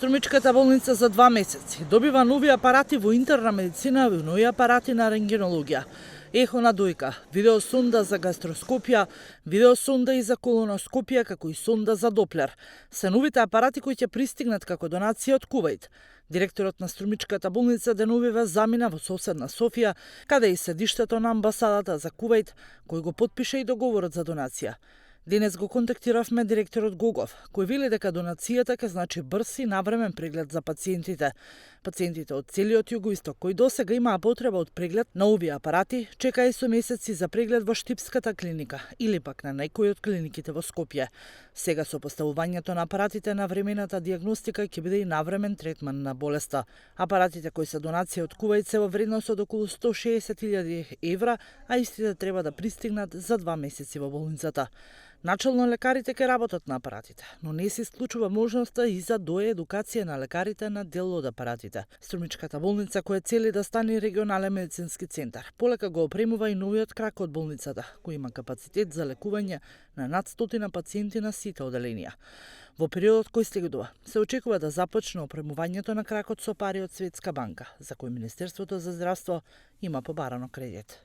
Струмичката болница за 2 месеци добива нови апарати во интерна медицина и нови апарати на рентгенологија. Ехо на дојка, видеосонда за гастроскопија, видеосонда и за колоноскопија, како и сонда за Доплер. Се новите апарати кои ќе пристигнат како донација од Кувајт. Директорот на Струмичката болница деновиве замина во соседна Софија, каде и седиштето на амбасадата за Кувајт, кој го потпише и договорот за донација. Денес го контактиравме директорот Гогов, кој вели дека донацијата ќе значи брз и навремен преглед за пациентите. Пациентите од целиот југоисток кои досега имаа потреба од преглед на овие апарати, чекаа и со месеци за преглед во Штипската клиника или пак на некој од клиниките во Скопје. Сега со поставувањето на апаратите на времената дијагностика ќе биде и навремен третман на болеста. Апаратите кои се донација од Кувајт се во вредност од околу 160.000 евра, а истите треба да пристигнат за 2 месеци во болницата. Начално лекарите ќе работат на апаратите, но не се исклучува можноста и за доедукација на лекарите на дел од апаратите. Струмичката болница која цели да стане регионален медицински центар, полека го опремува и новиот крак од болницата, кој има капацитет за лекување на над 100 пациенти на сите оделенија. Во периодот кој следува, се очекува да започне опремувањето на кракот со пари од Светска банка, за кој Министерството за здравство има побарано кредит.